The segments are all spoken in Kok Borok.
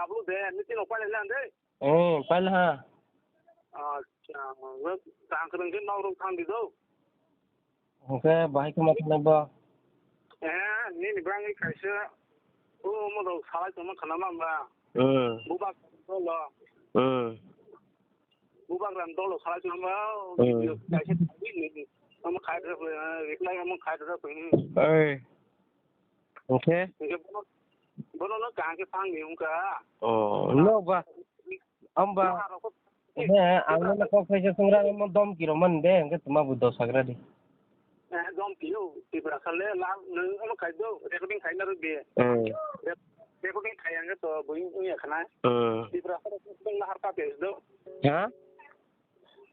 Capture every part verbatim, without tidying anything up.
Tablo de, nini tino pailai lang de. Eh, paila ha. Acha, tang kwrwng khe nok rok thang di do. Hwnkhe bahai khe ma thangnai bo? Eh, nini bangwi kaisa, o, omo rok salai tongma khana ma ba? Hmm. Bubak dolo. Hmm. Bubak ram dolo salai tongma, hmm, video kaisa thawi ni. Omo khai rok, eh, reply omo khai rok, hmm. Oi. Hwnkhe? Hwnkhe bono, bono no kaham khe phang ni wngkha. Oh, no ba. Amba. He, ang no kok phaisa sungra mo dom kiro man de, hwnkhe tuma bu dos hagra di. Eh, dom kiro, Tiprasa le la, nung ano khai do, recording khai na ro de. Hmm. Re-, recording khai ang to, bu ing ya khana. Hmm. Tiprasa le nung lahar pa pe do. Ha?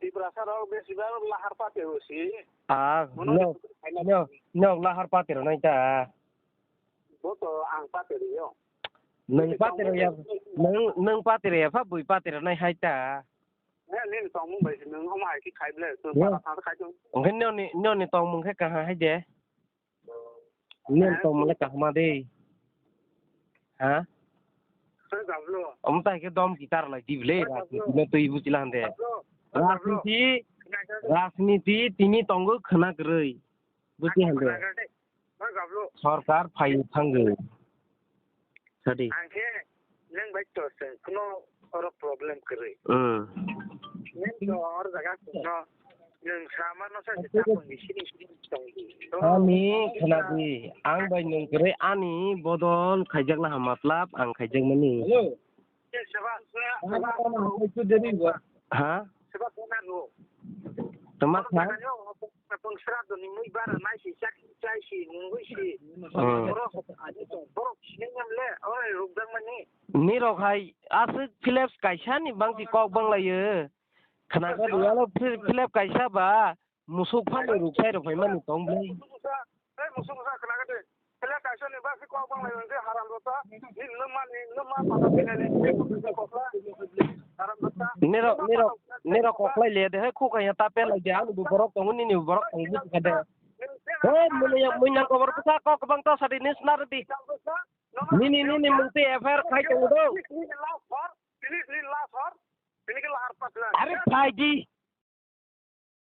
Tiprasa rok besibar lahar pa pe si. Ah, mono no, recording khai na no, no, lahar pa pe ro nai ta. Bo to ang pateri yo. Nwng patero ya, nwng, nwng patero ya, pha bui patero nai hai ta. Eh, nini tongmung bai se nwng omo hai khe khai ble, nwng para thang khai tong. Hwnkhe nini, nini tongmung khe kaha hai de? Nini tongmung le kahama de. Ha? Sir Gablo. Omo tai khe dom ki tar lai di ble, Sir Gablo. Rajniti no twi buji la hande. Gablo. Sir Gablo. Rajniti, Rajniti tini tongo khna kwrwi. Buji hande. Sorkar phai thangwi. Sadi. Ang khe nwng bai to se kuno oro problem kwrwi. Hmm. Nwng to or jaga kuno nwng sama no sa se tapung di sini sini tong di. Ani khna di, ang bai nwng kwrwi ani bodol khaijak na ha matlab ang khaijak mani. Hello. Seba, seba, seba. Ha? Seba kena ro. Tama kha? Tong sra do ni mui bara nai si chak chai si mungui si. Hmm. Borok, ani to, borok sineng le, oi, rukdang mani. Nirok hai, aswk Philips kaisa ni bangsi kok banglayo. Khna kha di, alo Phil-, Philips kaisa ba, musuk phano rukchai rok phaimani tong bwlai. Musuk sa, eh, musuk sa, khna kha di. Philips kaisa ni bangsi kok banglayo, je haram rota. Ni numa, ni numa, mata pinani, kokla. Haram rota. Nirok, nirok, nirok koklai le de, hai khuk hai ta pe lai de, ani bu borok tongo, nini bu borok tongo, buji kha de. He, muni yang, mui yang kobor bwsa kok kwbang ta sadi ni snar di. Nini, nini mung twi F I R khai tongo do. Are phai di.